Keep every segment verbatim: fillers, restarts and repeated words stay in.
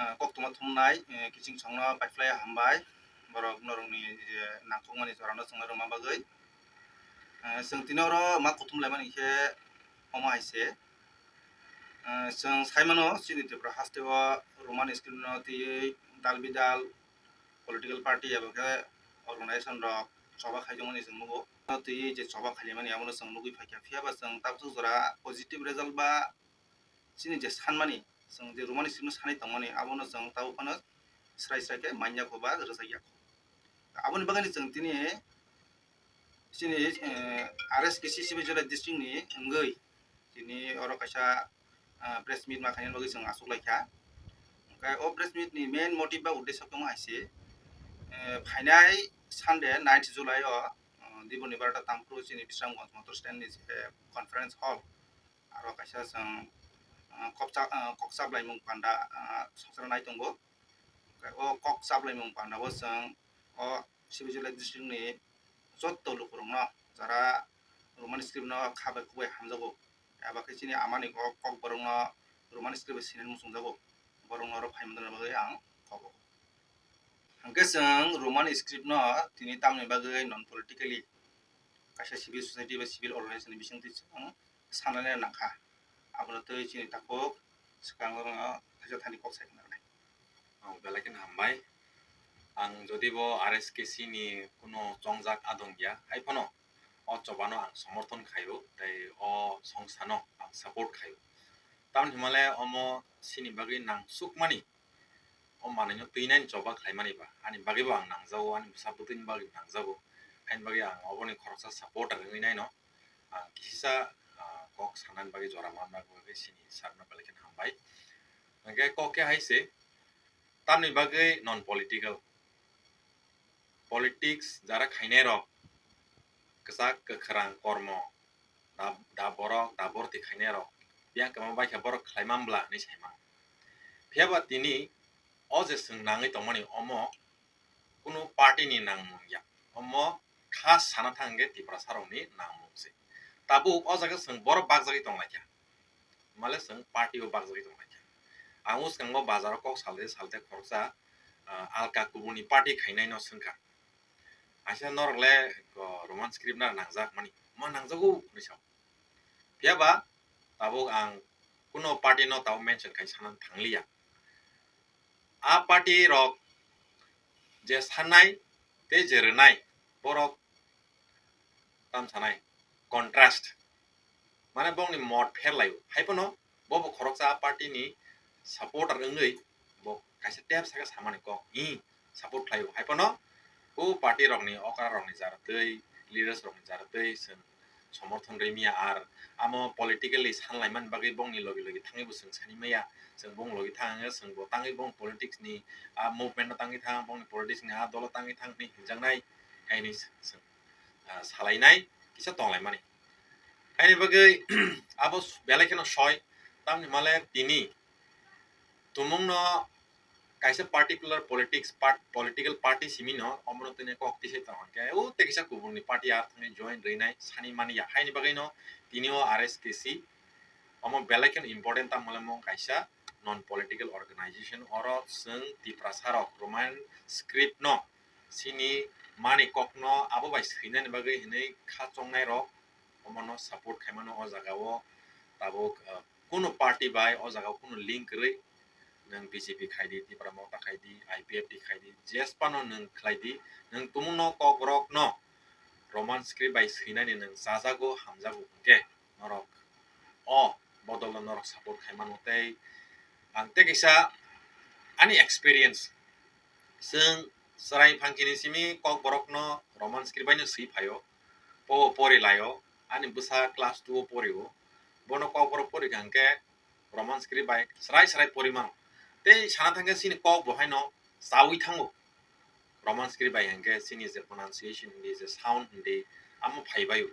Ah, koktwma thumnai, eh, kiching songno paiphlai hambai, borok norokni je nangkukmani jorano chwngno rwma bagwi. Eh, chwng tini oro ma kuthum laimani khe omo hai se. Eh, chwng sai mano chini Tripura haste o Roman script no twiwi dal bidal political party abo khe organization rok choba khaijokmani chwng nugo. Twiwi je choba khailaimani abono chwng nugwi phaikha, phiya ba chwng tabuk jora positive result ba chini je sanmani, chwng je Roman script no sanwi tongmani, abono chwng tabuk phano srai srai khe manya kho ba rwjak ya kho. Aboni bagwi chwng tini chini, eh, R S K C Sibijala district ni wngwi tini oro kaisa, ah, press meet ma khaina bagwi chwng achuk lai kha. Hwnkhe o press meet ni main motive ba uddesho tongma hai se, eh, phainai Sunday ninth July o, ah, Diboni Barata Tangphru chini Bisramganj motor stand ni je conference hall, aro kaisa chwng, ah, kokcha-, ah, kok chaplaimung panda, ah, sokchara nai tongo. O kok chaplaimung panda o chwng o Sibijala district ni joto lukurokno jara Roman script no kha bai khuk bai hamjago, eba khe chini amani o kokborok no Roman script bai sinani muchungjago, borok no oro phai manna bagwi ang kobo. Hwnkhe chwng Roman script no tini tamni bagwi non politically kaisa civil society ba civil organization ni bisingtwi chwng sanani nangkha. Abono twi chini takhuk swkango kaisa thani kok sai khna rwnai. Oh, belai kheno hambai. Ang jodi bo R S K C ni kuno chongjak adong ya, hai phano o chobano ang somorthon khaio, tei o songsano ang support khaio. Tamni hwnmale omo chini bagwi nangsukmani, o manwino twinani choba khlaimani ba, ani bagwi bo ang nangjago, ani bwsa bwtwini bagwi nangjago. Haini bagwi ang oboni khoroksa supporter wngwi naino, ang kisisa, ah, kok sanani bagwi jora manna bagwi chini sir no belai kheno hambai. Hwnkhe kok khe hai se, tamni bagwi non political. Politics jara khainai rok, kwchak kwkhrang kormo, da, da borok, da borti khainai rok, biyang kwma bai khe borok khlai man bla hinwi sai mano. Phiya ba tini o je chwng nangwi tongmani omo kunu party ni nangmung ya, omo kha sana thang khe Tiprasa rokni nangmung se. Tabuk o jaga chwng borok bakjagwi tong lai kha. Male chwng party o bakjagwi tong lai kha. Ang bwskango bazar o kok salte salte khoroksa, ah, alka kubuni party khainai no swngkha. Aisa norok le, oh, Roman script na nangjak mani, ma nangjago hinwi sao. Phiya ba tabuk ang kuno party no tabuk mention khai sana thangliya. A party rok je sanai tei je rwnai borok tam sanai contrast, mane bongni mot pher laio. Hai phano bo bo khoroksa a party ni supporter wngwi bo kaisa tep saka samani kok hi support khlaio. Hai phano o party rokni okra rokni jar tei leaders rokni jar tei chwng somorthon rwmya, ar amo politically sanlaimani bagwi bongni logi logi thangwi bo chwng sani maya, chwng bong logi thang, chwng bo tangwi bong politics ni a movement no tangwi thang, bongni politics ni a dolo tangwi thang hinwi hinjaknai, haini chwng, ah, salainai kisa tonglaimani. Haini bagwi abo belai kheno soi, tamni male tini tumungno kaisa particular politics part, political party simi no omono tini kok tisai tong hwnkhe o tei kisa kubuni party ar thangwi join rwinai sani mani ya, haini bagwi no tini o R S K C omo belai kheno important, tamo le mong kaisa non political organization, oro chwng Tiprasa rok Roman script no sini mani kok no abo bai swinani bagwi hinwi kha chongnai rok omono support khaimano o jaga o tabuk, uh, kunu party bai o jaga o kunu link kwrwi, nwng B J P khai di, Tipra Motha khai di, I P F T khai di, jesphano nwng khlai di, nwng tumungno kokborokno Roman script bai swinani nwng chajago, hamjago hwnkhe norok o bodolno norok support khai mano. Tei ang tei kaisa ani experience, chwng chwrai phangkini simi kokborokno Roman script baino swi phaio, po pori laio, ani bwsa class two o porio, bono kokborok pori kha hwnkhe Roman script bai srai srai pori mano. Tei sana thangkhe chini kok bo haino chaui thango. Roman script bai hwnkhe chini je pronunciation hindi, je sound hindi, amo phai baio.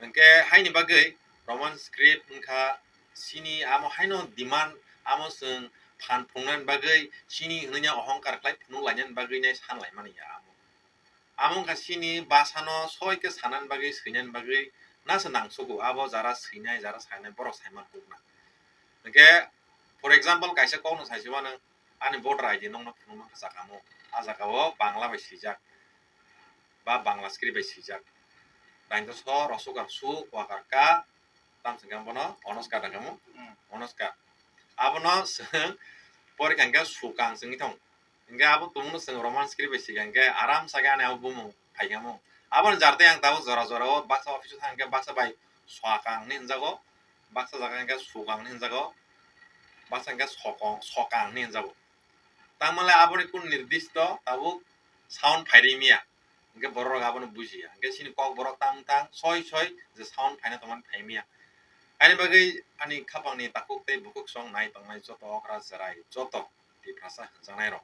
Hwnkhe haini bagwi Roman script wngkha chini amo haino demand, amo chwng phan phunuknani bagwi chini hwnwi ohongkar khlai phunuk lainani bagwi nai san laimani ya amo. Amo wngkha chini bwsano soi khe sanani bagwi, swinani bagwi nasa nangsugo. Abo jara swinai, jara sainai borok saiman kukna. Hwnkhe For example, kaisa kokno saisima nwng ani voter I D nokno phunukma kha sakamo. A jagao Bangla bai swijak ba Bangla script bai swijak. Dainto so rosukar su, wakar ka, tam sengkang bono onoskar dangkamo. Hmm. Onoskar. Abono chwng porikha hwnkhe sukang chwngwi thang. Hingke abo tongmano chwng Roman script bai sika hingke aram sake ani abo bumung phaikamo. Aboni jartai ang tabuk jora jora o baksa office o thang hingke baksa bai swkang hinwi hinjago, baksa jaga hingke sukang hinwi hinjago, baksa hingke sokong, sokang hinwi hinjago. Tangmale aboni kun nirdisto tabuk sound phairi miya. Hingke borok rok abono bujiya. Hingke chini kok borok tang tang soi soi je sound phaina tongmani phai miya. Ani bagwi ani khapangni takhuk tei bukhuk song nai tongnai joto okra cherai, joto Tiprasa hwnjaknairok.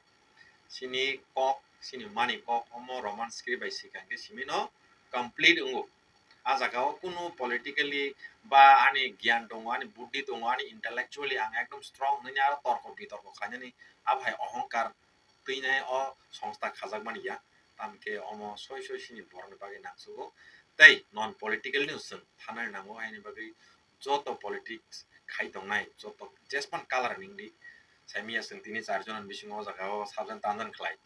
Chini kok, chini mani kok omo Roman script bai sika hingke simino complete wngo. A jagao kunu politically ba ani giyan tongo, ani buddhi tongo, ani intellectually ang ekdom strong hinwi aro torko bitorko khainani abo hai ohongkar twinai o songsta khajakmani ya. Tamkhe omo soi soi chini borokni bagwi nangsugo. Tei non political ni chwng thanani nango, haini bagwi joto politics khai tongnai, joto jespan color ni wngdi. Saimiya chwng tini charjon ni bisingo o jaga o sabjan tanjan khlai.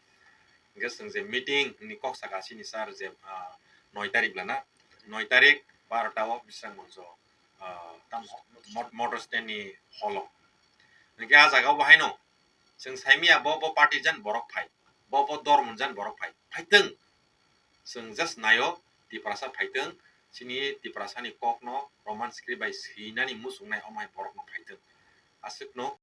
Hingke chwng je meeting ni kok saka chini sir je, ah, noi tarik lana, noi tarik barota o Bishrang Moncho, ah, tam mo-, motor stand ni hall o. Hingke a jaga o bo haino chwng saimiya bo, bo party jan borok phai, bo, bo dormo jan borok phai, phaitwng. Chwng just naio, Tiprasa phaitwng, chini Tiprasani kokno Roman script bai swinani muchungnai omo hai borokno phaitwng. Aswkno.